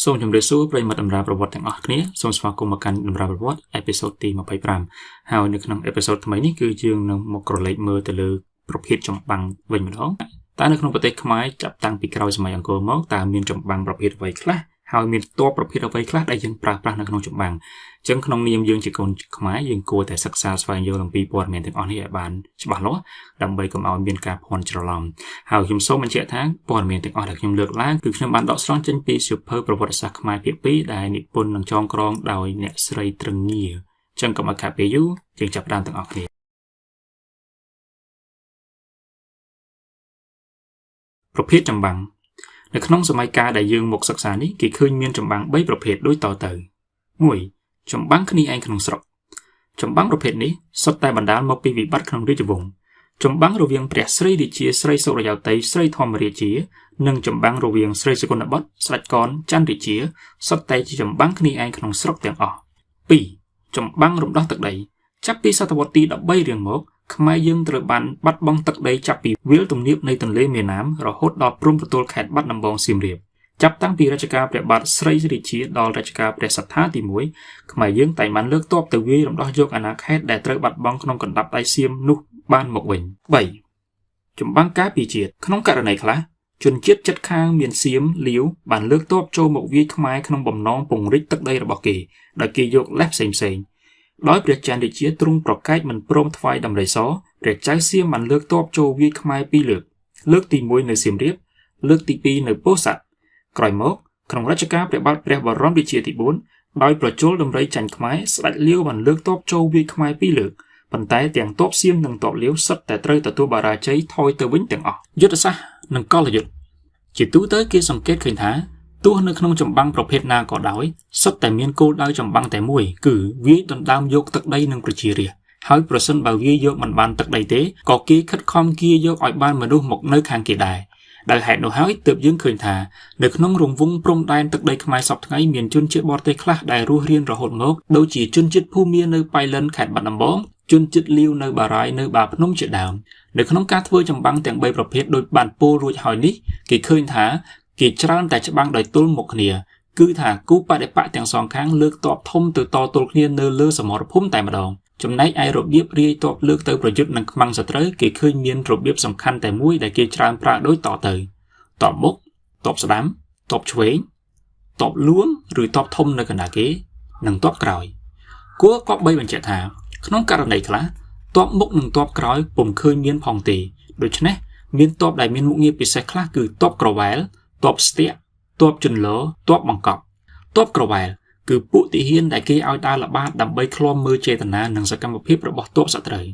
សូមជម្រាបសួរប្រិយមិត្តតម្រាប្រវត្តិទាំងអស់គ្នាសូមស្វាគមន៍មកកាន់តម្រាប្រវត្តិ episode ទី25ហើយនៅក្នុង episode ថ្មីនេះគឺយើងនឹងមកក្រឡេកមើលទៅលើប្រភេទចម្បាំងវិញម្ដងតើនៅក្នុងប្រទេសខ្មែរចាប់តាំងពីក្រោយសម័យអង្គរមកតើមានចម្បាំងប្រភេទអ្វីខ្លះហើយមានទ័ពប្រភេទអ្វីខ្លះដែលយើងប្រើប្រាស់នៅក្នុងចម្បាំងអញ្ចឹងក្នុងនាមយើងជាកូនខ្មែរយើងគួរតែសិក្សាស្វែងយល់អំពីព័ត៌មានទាំងអស់នេះឲ្យបានច្បាស់លាស់ដើម្បីកុំឲ្យមានការភ័ន្តច្រឡំហើយខ្ញុំសូមបញ្ជាក់ថាព័ត៌មានទាំងអស់ដែលខ្ញុំលើកឡើងគឺខ្ញុំបានដកស្រង់ចេញពីសៀវភៅប្រវត្តិសាស្ត្រខ្មែរភាគ2ដែលនិពន្ធនិងចងក្រងដោយអ្នកស្រីត្រឹងងាអញ្ចឹងកុំឲ្យខាតពេលយូរយើងចាប់ផ្ដើមទាំងអស់គ្នាប្រភេទចម្បាំងនៅក្នុងសម័យកាលដែលយើងមកសិក្សានេះគេឃើញមានចម្បាំង3ប្រភេទដូចតទៅ1ចម្បាំងគ្នាឯងក្នុងស្រុកចម្បាំងប្រភេទនេះសុទ្ធតែបណ្ដាលមកពីវិបត្តិក្នុងរាជវង្សចម្បាំងរវាងព្រះស្រីរាជាស្រីសុរិយោទ័យស្រីធម្មរាជានិងចម្បាំងរវាងស្រីសុគន្ធបុត្រស្ដេចកនចន្ទរាជាសុទ្ធតែជាចម្បាំងគ្នាឯងក្នុងស្រុកទាំងអស់2ចម្បាំងរំដោះទឹកដីចាប់ពីសតវត្សទី13រៀងមកខ្មែរយើងត្រូវបានបាត់បង់ទឹកដីចាប់ពីវាលទំនាបនៃទន្លេមេណាមរហូតដល់ព្រំប្រទល់ខេត្តបាត់ដំបងសៀមរាបចាប់តាំងពីរជ្ជកាលព្រះបាទស្រីរាជាដល់រជ្ជកាលព្រះសត្ថាទី1ខ្មែរយើងតែងបានលើកទ័ពទៅវាយរំដោះយកអាណាខេត្តដែលត្រូវបាត់បង់ក្នុងកណ្ដាប់ដៃសៀមនោះបានមកវិញ3ចម្បាំងការពារជាតិក្នុងករណីខ្លះជនជាតិជិតខាងមានសៀមលាវបានលើកទ័ពចូលមកវាយខ្មែរក្នុងបំណងពង្រីកទឹកដីរបស់គេដោយគេយកលេសផ្សេងៗដោយព្រះច័ន្ទរាជាទ្រង់ប្រកែកមិនព្រមថ្វាយដំរីសព្រះចៅសៀមបានលើកទ័ពចូលវាយខ្មែរពីរលើកលើកទី1នៅសៀមរាបលើកទី2នៅពោធិ៍សាត់ក្រោយមកក្នុងរជ្ជកាលព្រះបាទព្រះបរមរាជាទី4ដោយប្រជល់ដំរីចាញ់ខ្មែរស្ដេចលាវបានលើកទ័ពចូលវាយខ្មែរពីរលើកប៉ុន្តែទាំងទ័ពសៀមនិងទ័ពលាវសុទ្ធតែត្រូវទទួលបរាជ័យថយទៅវិញទាំងអស់យុទ្ធសាស្ត្រនិងកលយុទ្ធជាទូទៅគេសង្កេតឃើញថាទោះនៅក្នុងចម្បាំងប្រភេទណាក៏ដោយសុទ្ធតែមានគោលដៅចម្បាំងតែមួយគឺវាយដណ្ដើមយកទឹកដីនិងប្រជារាស្ត្រហើយប្រសិនបើវាយយកមិនបានទឹកដីទេក៏គេខិតខំគៀយកឲ្យបានមនុស្សមកនៅខាងគេដែរដោយហេតុនោះហើយទើបយើងឃើញថានៅក្នុងរង្វង់ព្រំដែនទឹកដីខ្មែរសព្វថ្ងៃមានជនជាតិបរទេសខ្លះដែលរស់រានរហូតមកដូចជាជនជាតិភូមានៅប៉ៃលិនខេត្តបាត់ដំបងជនជាតិលាវនៅបារាយនៅបាភ្នំជាដើមនៅក្នុងការធ្វើចម្បាំងទាំង3ប្រភេទដូចបានពោលរួចហើយនេះគេឃើញថាគេច្រើនតែច្បាំងដោយទល់មុខគ្នាគឺថាគូបដិបក្ខទាំងសងខាងលើកទ័ពធំទៅតទល់គ្នានៅលើសមរភូមិតែម្ដងចំណែកឯរបៀបរាយទ័ពលើកទៅប្រយុទ្ធនឹងខ្មាំងសត្រូវគេឃើញមានរបៀបសំខាន់តែមួយដែលគេច្រើនប្រើដូចតទៅទ័ពមុខទ័ពស្ដាំទ័ពឆ្វេងទ័ពលួងឬទ័ពធំនៅកណ្ដាលគេនិងទ័ពក្រោយគួរគប្បីបញ្ជាក់ថាក្នុងករណីខ្លះទ័ពមុខនិងទ័ពក្រោយពុំឃើញមានផងទេដូច្នេះមានទ័ពដែលមានមុខងារពិសេសខ្លះគឺទ័ពក្រវ៉ែលទ័ពស្ទាក់ទ័ពជន្លទ័ពបង្កប់ទ័ពក្រវ៉ែលគឺពួកទាហានដែលគេឲ្យដើរល្បាតដើម្បីឃ្លាំមើលចេតនានិងសកម្មភាពរបស់ទ័ពសត្រូវ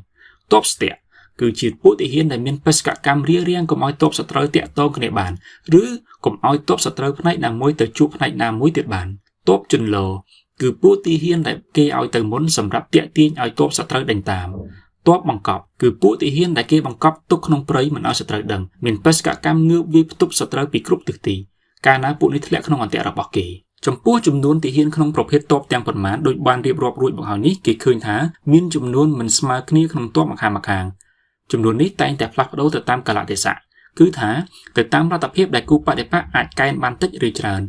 ទ័ពស្ទាក់គឺជាពួកទាហានដែលមានបេសកកម្មរារាំងកុំឲ្យទ័ពសត្រូវតាក់ទងគ្នាបានឬកុំឲ្យទ័ពសត្រូវផ្នែកណាមួយទៅជួបផ្នែកណាមួយទៀតបានទ័ពជន្លគឺពួកទាហានដែលគេឲ្យទៅមុនសម្រាប់ទាក់ទាញឲ្យទ័ពសត្រូវដេញតាមទ័ពបង្កប់គឺពួកទាហានដែលគេបង្កប់ទុកក្នុងព្រៃមិនឲ្យសត្រូវដឹងមានបេសកកម្មងើបវាយផ្ទប់សត្រូវពីគ្រប់ទិសទីកាលណាពួកនេះធ្លាក់ក្នុងអន្ទាក់របស់គេចំពោះចំនួនទាហានក្នុងប្រភេទទ័ពទាំងប៉ុន្មានដោយបានរៀបរាប់រួចមកហើយនេះគេឃើញថាមានចំនួនមិនស្មើគ្នាក្នុងទ័ពម្ខាងៗចំនួននេះតែងតែផ្លាស់ប្ដូរទៅតាមកាលៈទេសៈគឺថាទៅតាមលទ្ធភាពដែលគូបដិបក្ខអាចកែនបានតិចឬច្រើន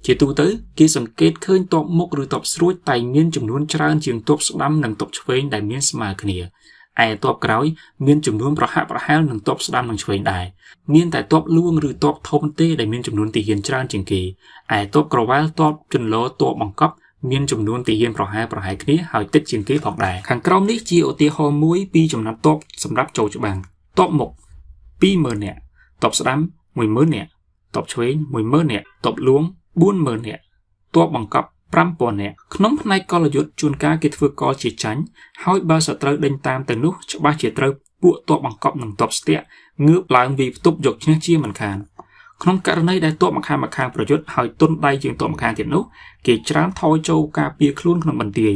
ជាទូទៅគេសង្កេតឃើញទ័ពមុខឬទ័ពស្រួចតែមានចំនួនច្រើនជាងទ័ពស្ដាំនិងទ័ពឆ្វេងដែលមានស្មើគ្នាឯទ័ពក្រោយមានចំនួនប្រហាក់ប្រហែលនឹងទ័ពស្ដាំនិងឆ្វេងដែរមានតែទ័ពលួងឬទ័ពធំទេដែលមានចំនួនទាហានច្រើនជាងគេឯទ័ពក្រវ៉ែលទ័ពជន្លទ័ពបង្កប់មានចំនួនទាហានប្រហែលគ្នាហើយតិចជាងគេផងដែរខាងក្រោមនេះជាឧទាហរណ៍មួយពីចំណាត់ទ័ពសម្រាប់ចូលច្បាំងទ័ពមុខ 20,000 នាក់ទ័ពស្ដាំ 10,000 នាក់ទ័ពឆ្វេង 10,000 នាក់ទ័ពលួង 40,000 នាក់ទ័ពបង្កប់ 5,000 នាក់ក្នុងផ្នែកកលយុទ្ធជួនកាលគេធ្វើកលជាចាញ់ហើយបើសត្រូវដេញតាមទៅនោះច្បាស់ជាត្រូវពួកទ័ពបង្កប់និងទ័ពស្ទាក់ងើបឡើងវាយផ្ទប់យកឈ្នះជាមិនខានក្នុងករណីដែលទ័ពម្ខាងប្រយុទ្ធហើយទុនដៃជាងទ័ពម្ខាងទៀតនោះគេច្រើនថយចូលការពារខ្លួនក្នុងបន្ទាយ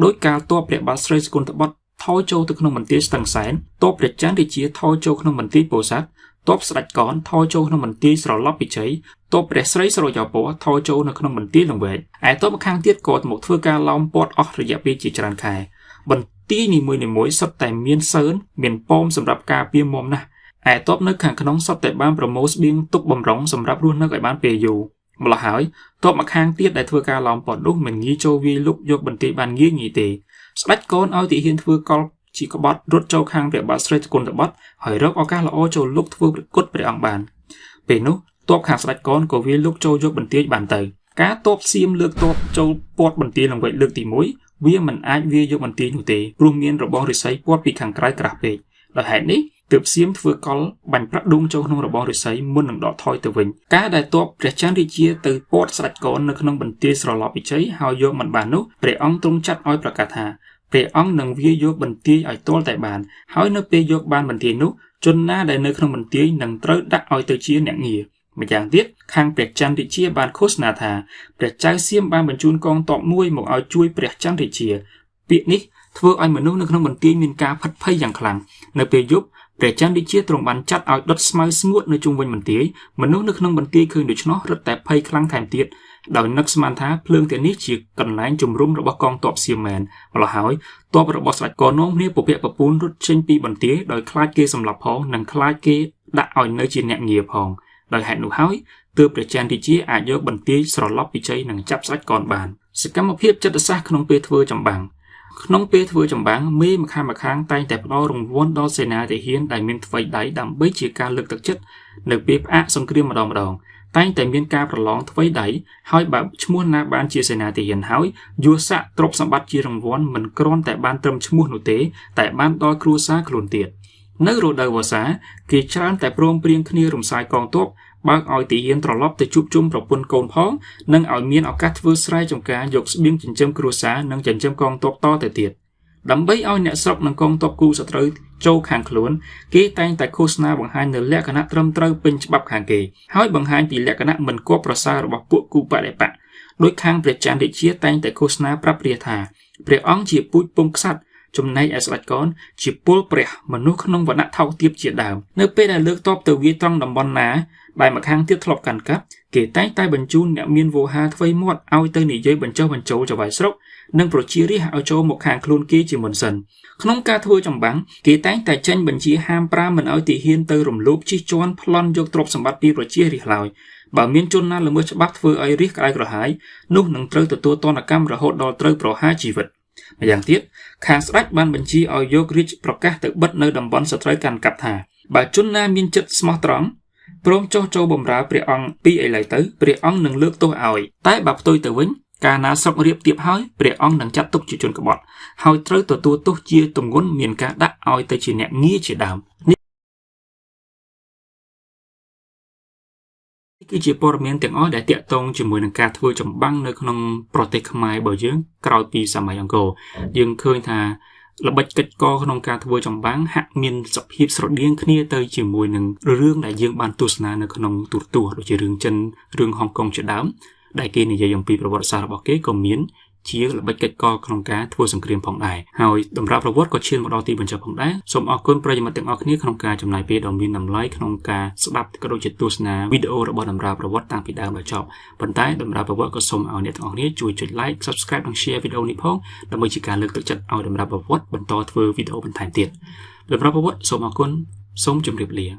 ដោយកាលទ័ពព្រះបាទស្រីសុគន្ធបុត្រថយចូលទៅក្នុងបន្ទាយស្ទឹងសែនទ័ពព្រះច័ន្ទរាជាថយចូលក្នុងបន្ទាយពោធិ៍សាត់ទ័ពស្ដេចកនថយចូលក្នុងបន្ទាយស្រឡប់ពិជ័យទ័ពព្រះស្រីស្រយោពណ៌ថយចូលនៅក្នុងបន្ទាយលង្វែកឯទ័ពម្ខាងទៀតក៏មកធ្វើការឡោមព័ទ្ធអស់រយៈពេលជាច្រើនខែបន្ទាយនីមួយៗសុទ្ធតែមានសឺនមានប៉មសម្រាប់ការពារមាំណាស់ឯទ័ពនៅខាងក្នុងសុទ្ធតែបានប្រមូលស្បៀងទុកបំរុងសម្រាប់រស់នៅឲ្យបានពេលយូរ ម្ល៉េះហើយទ័ពម្ខាងទៀតដែលធ្វើការឡោមព័ទ្ធនោះមិនងាយចូលវាយលុកយកបន្ទាយបានងាយងាយទេស្ដេចកនឲ្យទាហានធ្វើកលជាក្បត់រត់ចូលខាងព្រះបាទស្រីគុណតបុត្រហើយរកឱកាសល្អចូលលុកធ្វើប្រគុតព្រះអង្គបានពេលនោះទ័ពខាងស្ដេចកនក៏វាយលុកចូលយកបន្ទាយបានទៅការទ័ពសៀមលើកទ័ពចូលព័ទ្ធបន្ទាយលង្វែកលើកទី1វាមិនអាចវាយយកបន្ទាយនោះទេព្រោះមានរបងឫស្សីព័ទ្ធពីខាងក្រៅក្រាស់ពេកដោយហេតុនេះទើបសៀមធ្វើកលបាញ់ប្រាក់ដួងចូលក្នុងរបងឫស្សីមុននឹងដកថយទៅវិញការដែលទ័ពព្រះច័ន្ទរាជាទៅព័ទ្ធស្ដេចកននៅក្នុងបន្ទាយស្រឡប់វិជ័យហើយយកមិនបាននោះព្រះអង្គទ្រង់ចាត់ឲ្យប្រកាសថាព្រះអង្គនឹងវាយយកបន្ទាយឲ្យទាល់តែបានហើយនៅពេលយកបានបន្ទាយនោះជនណាដែលនៅក្នុងបន្ទាយនឹងត្រូវដាក់ឲ្យទៅជាអ្នកងារម្យ៉ាងទៀតខាងព្រះច័ន្ទរាជាបានឃោសនាថាព្រះចៅសៀមបានបញ្ជូនកងទ័ពមួយមកឲ្យជួយព្រះច័ន្ទរាជាពាក្យនេះធ្វើឲ្យមនុស្សនៅក្នុងបន្ទាយមានការភិតភ័យយ៉ាងខ្លាំងនៅពេលយប់ព្រះច័ន្ទរាជាទ្រង់បានចាត់ឲ្យដុតស្មៅស្ងួតនៅជុំវិញបន្ទាយមនុស្សនៅក្នុងបន្ទាយឃើញដូច្នោះរឹតតែភ័យខ្លាំងថែមទៀតដោយនឹកស្មានថាភ្លើងទាំងនេះជាកន្លែងជំរុំរបស់កងទ័ពសៀមមែនម្ល៉េះហើយទ័ពរបស់ស្ដេចក៏នាំគ្នាពពាក់ពពូនរត់ចេញពីបន្ទាយដោយខ្លាចគេសម្លាប់ផងនិងខ្លាចគេដាក់ឲ្យនៅជាអ្នកងារផងដោយហេតុនោះហើយទើបព្រះច័ន្ទរាជាអាចយកបន្ទាយស្រឡប់ពិជ័យនិងចាប់ស្ដេចកនបានសកម្មភាពចិត្តសាស្ត្រក្នុងពេលធ្វើចម្បាំងក្នុងពេលធ្វើចម្បាំងមេម្ខាងម្ខាងតែងតែផ្ដល់រង្វាន់ដល់សេនាទាហានដែលមានថ្វីដៃដើម្បីជាការលើកទឹកចិត្តនៅពេលផ្អាកសង្គ្រាមម្ដងម្ដងតែងតែមានការប្រឡងថ្វីដៃហើយបើឈ្មោះណាបានជាសេនាទាហានហើយយួរស័កទ្រព្យសម្បត្តិជារង្វាន់មិនគ្រាន់តែបានត្រឹមឈ្មោះនោះទេតែបានដល់គ្រួសារខ្លួនទៀតនៅរដូវវស្សាគេច្រើនតែព្រមព្រៀងគ្នារំសាយកងទ័ពបើកឲ្យទាហានត្រឡប់ទៅជួបជុំប្រពន្ធកូនផងនិងឲ្យមានឱកាសធ្វើស្រែចម្ការយកស្បៀងចិញ្ចឹមគ្រួសារនិងចិញ្ចឹមកងទ័ពតទៅទៀតដើម្បីឲ្យអ្នកស្រុកនិងកងទ័ពគូសត្រូវចូលខាងខ្លួនគេតែងតែឃោសនាបង្ហាញនូវលក្ខណៈត្រឹមត្រូវពេញច្បាប់ខាងគេហើយបង្ហាញពីលក្ខណៈមិនគប្ប្រសើររបស់ពួកគូបដិបក្សដោយខាងព្រះច័ន្ទរាជាតែងតែឃោសនាប្រាប់ព្រះថាព្រះអង្គជាពូជពងក្សត្រចំណែកឯស្ដេចកនជាពលព្រះមនុស្សក្នុងវណ្ណៈថោកទាបជាដើមនៅពេលដែលលើកតបទៅវាត្រង់តំបន់ណាដែលម្ខាងទៀតធ្លាប់កាន់កាប់គេតែងតែបញ្ជូនអ្នកមានវោហាថ្វីមាត់ឲ្យទៅនិយាយបញ្ចុះបញ្ចូលចៅហ្វាយស្រុកនិងប្រជារាស្ត្រឲ្យចូលមកខាងខ្លួនគេជាមុនសិនក្នុងការធ្វើចម្បាំងគេតែងតែចេញបញ្ជាហាមប្រាមមិនឲ្យទាហានទៅរំលោភជិះជាន់ប្លន់យកទ្រព្យសម្បត្តិពីប្រជារាស្ត្រឡើយបើមានជនណាល្មើសច្បាប់ធ្វើឲ្យរាស្ត្រក្តៅក្រហាយនោះនឹងត្រូវទទួលទណ្ឌកម្មរហូតដល់ត្រូវប្រហារជីវិតម្យ៉ាងទៀតខាងស្ដេចបានបញ្ជាឲ្យយករាជប្រកាសទៅបិទនៅតំបន់សត្រូវកាន់កាប់ថាបើជនណាមានចិត្តស្មោះត្រង់ព្រមចុះចូលបម្រើព្រះអង្គពីឥឡូវទៅព្រះអង្គនឹងលើកទោសឲ្យតែបើផ្ទុយទៅវិញកាលណាស្រុករៀបទៀបហើយព្រះអង្គនឹងចាត់ទុកជាជនក្បត់ហើយត្រូវទទួលទោសជាទម្ងន់មានការដាក់ឲ្យទៅជាអ្នកងារជាដើមនេះគឺជាព័ត៌មានទាំងអស់ដែលតាក់ទងជាមួយនឹងការធ្វើចម្បាំងនៅក្នុងប្រទេសខ្មែររបស់យើងក្រោយពីសម័យអង្គរយើងឃើញថាល្បិចកិច្ចកក្នុងការធ្វើចម្បាំងហាក់មានសភាពស្រដៀងគ្នាទៅជាមួយនឹងរឿងដែលយើងបានទស្សនានៅក្នុងទូរទស្សន៍ដូចជារឿងចិនរឿងហុងកុងជាដើមដែលគេនិយាយអំពីប្រវត្តិសាស្ត្ររបស់គេក៏មានជាល្បិចកិច្ចកក្នុងការធ្វើសង្គ្រាមផងដែរហើយតម្រាប្រវត្តិក៏ឈានមកដល់ទីបញ្ចប់ផងដែរសូមអរគុណប្រិយមិត្តទាំងអស់គ្នាក្នុងការចំណាយពេលដ៏មានតម្លៃក្នុងការស្ដាប់ក៏ដូចជាទស្សនាវីដេអូរបស់តម្រាប្រវត្តិតាំងពីដើមដល់ចប់ប៉ុន្តែតម្រាប្រវត្តិក៏សូមឲ្យអ្នកទាំងអស់គ្នាជួយចុច like Subscribe និង Share វីដេអូនេះផងដើម្បីជាការលើកទឹកចិត្តឲ្យតម្រាប្រវត្តិបន្តធ្វើវីដេអូបន្ថែមទៀតតម្រាប្រវត្តិសូមអរគុណសូមជម្រាបលា។